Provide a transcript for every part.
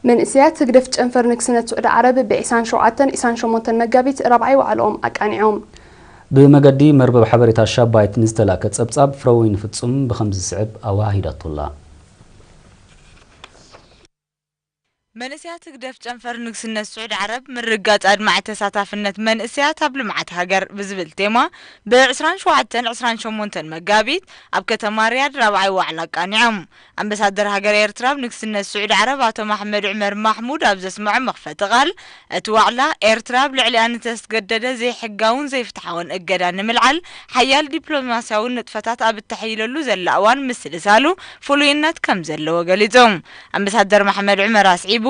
መንእሰያት ህግደፍ ጨንፈር ንግስነት ስዑዲ ዓረብ ብ ዒስራን ሸውዓተን ዒስራን ሸሞንተን መጋቢት ራብዓይ ዋዕላኦም ኣቃኒዖም። ብመገዲ መርበብ ሓበሬታ ሻባይት ንዝተላከ ጸብጻብ ፍረወይኒ ፍጹም ብኸምዚ ዝስዕብ ኣወሃሂዳቶላ። መንእሰያት ህግደፍ ጨንፈር ንግስነት ስዑዲ ዓረብ ምርግጋጽ ኣድማዒ ተሳታፍነት መንእሰያት ኣብ ልምዓት ሃገር ብዝብል ቴማ ብ ዒስራን ሸውዓተን ዒስራን ሸሞንተን መጋቢት ኣብ ከተማ ሪያድ ራብዓይ ዋዕላ ኣቃኒዖም። ኣምበሳደር ሃገር ኤርትራ ኣብ ንግስነት ስዑዲ ዓረብ ኣቶ ማሕመድ ዑመር ማሕሙድ ኣብ ዘስምዖ መኽፈቲ ቃል፣ እቲ ዋዕላ ኤርትራ ኣብ ልዕሊኣ ንተስገደደ ዘይሕጋውን ዘይፍትሓውን እገዳ ንምልዓል ሓያል ዲፕሎማስያዊ ንጥፈታት ኣብ እተሐይለሉ ዘላ እዋን ምስልሳሉ ፍሉይነት ከም ዘለዎ ገሊጹ። ኣምበሳደር ማሕመድ ዑመር ኣስዒቡ፣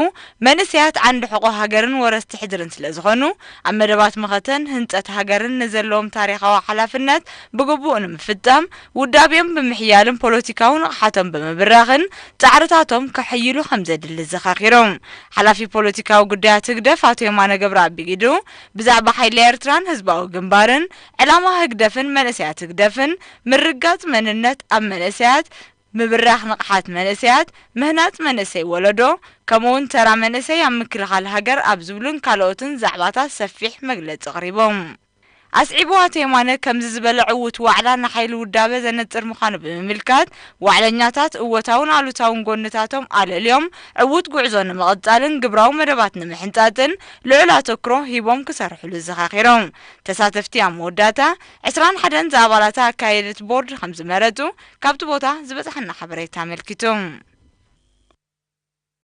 መንእሰያት ዓንዲ ሕቖ ሃገርን ወረስቲ ሕድርን ስለ ዝኾኑ፣ ኣብ መደባት መኸተን ህንጸት ሃገርን ንዘለዎም ታሪኻዊ ሓላፍነት ብግቡእ ንምፍጻም ውዳቤኦም ብምሕያልን ፖለቲካዊ ንቕሓቶም ብምብራኽን ጻዕርታቶም ከሐይሉ ከም ዘድሊ ዘኻኺሮም። ሓላፊ ፖለቲካዊ ጉዳያት ህግደፍ ኣቶ የማነ ገብረኣብ ጊዱ ብዛዕባ ሓይሊ ኤርትራን ህዝባዊ ግንባርን ዕላማ ህግደፍን መንእሰያት ህግደፍን ምርጋጽ መንነት ኣብ መንእሰያት ምብራኽ ንቕሓት መንእሰያት፣ ምህናጽ መንእሰይ ወለዶ፣ ከምኡውን ተራ መንእሰይ ኣብ ምክልኻል ሃገር ኣብ ዝብሉን ካልኦትን ዛዕባታት ሰፊሕ መግለጺ ኣቕሪቦም። ኣስዒቡ ኣቶ የማነ ከምዚ ዝበለ ዕዉት ዋዕላ ንሓይሊ ውዳበ ዘነጽር ምዃኑ ብምምልካት፣ ዋዕለኛታት እወታውን ኣሉታውን ጎንታቶም ኣለልዮም ዕዉት ጉዕዞ ንምቕጻልን ግብራዊ መደባት ንምሕንጻጽን ልዑል ኣተኩሮ ሂቦም ክሰርሕሉ ዘኻኺሮም። ተሳተፍቲ ኣብ መወዳእታ ዕስራን ሓደን ዝኣባላታ ኣካየድት ቦርድ ከም ዝመረጹ ካብቲ ቦታ ዝበጽሓና ሓበሬታ ኣመልኪቱ።